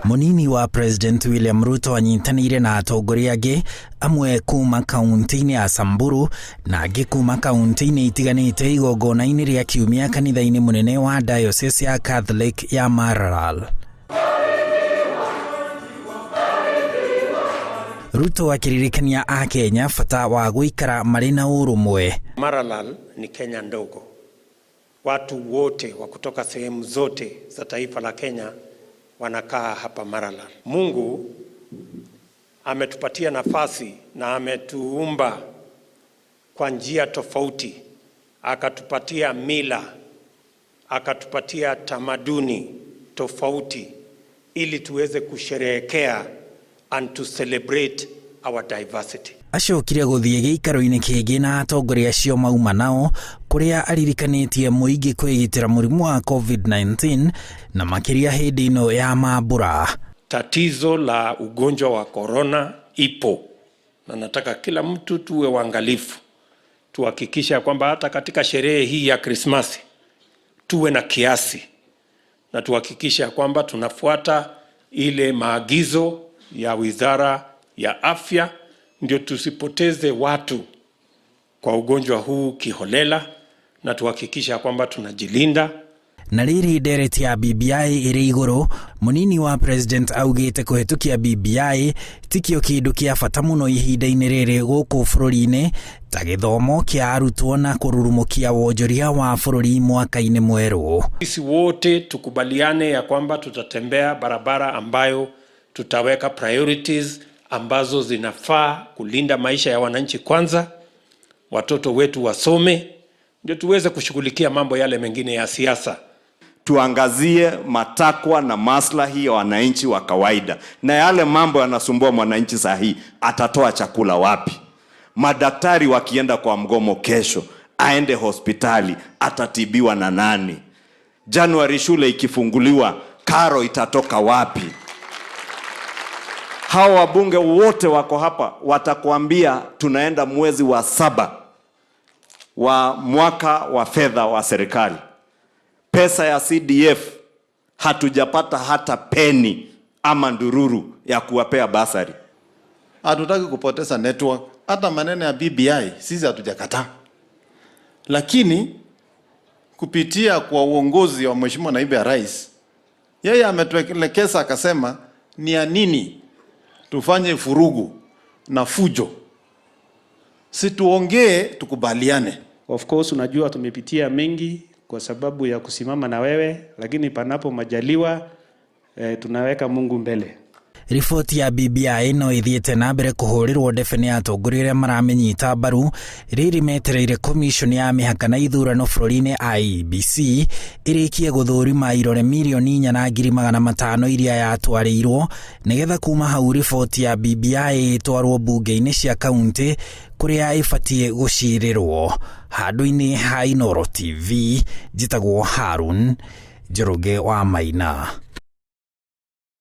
Mũnini wa President William Ruto anyitanĩire na atongoria angĩ amwe kuma kaunti-inĩ ya Samburu na angĩ kuma kaunti-inĩ itiganĩte igongona-inĩ rĩa kiumia kanitha-inĩ mũnene wa Diocese ya Catholic ya Maralal. Ruto akĩririkania Akenya bata wa gũikara marĩ na ũrũmwe. Maralal ni Kenya ndogo. Watu wote wa kutoka sehemu zote za taifa la Kenya wanakaa hapa Maralal. Mungu ametupatia nafasi na ametuumba kwa njia tofauti, akatupatia mila, akatupatia tamaduni tofauti ili tuweze kusherehekea and to celebrate our diversity. Acokire gũthiĩ gĩikaro-inĩ kĩngĩ na atongoria acio mauma nao kũrĩa aririkanĩtie mũingĩ kwĩgitĩra mũrimũ wa COVID-19 na makĩria hĩndĩ ĩno ya mambura. Tatizo la ugonjwa wa korona ipo, na nataka kila mtu tuwe waangalifu, tuhakikisha kwamba hata katika sherehe hii ya Krismasi tuwe na kiasi na tuhakikisha kwamba tunafuata ile maagizo ya Wizara ya Afya, ndio tusipoteze watu kwa ugonjwa huu kiholela, na tuhakikisha kwamba tunajilinda. Na rĩrĩ ndereti ya BBI ĩrĩ igũrũ, mũnini wa president augĩte kũhetũkia BBI tikĩo kĩndũ kĩa bata mũno ihinda-inĩ rĩrĩ gũkũ bũrũri-inĩ ta gĩthomo kĩa arutwo na kũrurumũkia wonjoria wa bũrũri mwaka-inĩ mwerũ. Sisi wote tukubaliane ya kwamba tutatembea barabara ambayo tutaweka priorities ambazo zinafaa kulinda maisha ya wananchi kwanza, watoto wetu wasome, ndio tuweze kushughulikia mambo yale mengine ya siasa. Tuangazie matakwa na maslahi ya wananchi wa kawaida, na yale mambo yanasumbua mwananchi saa hii, atatoa chakula wapi? Madaktari wakienda kwa mgomo kesho, aende hospitali, atatibiwa na nani? Januari shule ikifunguliwa, karo itatoka wapi? Hawa wabunge wote wako hapa watakuambia tunaenda mwezi wa 7 wa mwaka wa fedha wa serikali. Pesa ya CDF hatujapata hata peni ama ndururu ya kuwapea basari. Hatutaki kupoteza network. Hata maneno ya BBI sisi hatujakataa, lakini kupitia kwa uongozi wa Mheshimiwa Naibu ya Rais, yeye ametuelekeza akasema, ni ya nini tufanye furugu na fujo? Si tuongee tukubaliane. Of course unajua tumepitia mengi kwa sababu ya kusimama na wewe, lakini panapo majaliwa tunaweka Mungu mbele. Riboti ya BBI no ithiĩte na mbere kũhũrĩrwo ndebe nĩ atongoria arĩa maramĩnyita mbaru rĩrĩ metereire commission ya mĩhaka na ithurano bũrũri-inĩ IEBC ĩrĩkie gũthũrima irore 4,500,000 iria yatwarĩirwo nĩgetha kuma hau riboti ya BBI ĩtwarwo mbunge-inĩ cia kaunti kũrĩa ĩbatiĩ gũcirĩrwo. Handũ-inĩ ha Inooro TV njĩtagwo Harun Njoroge wa Maina.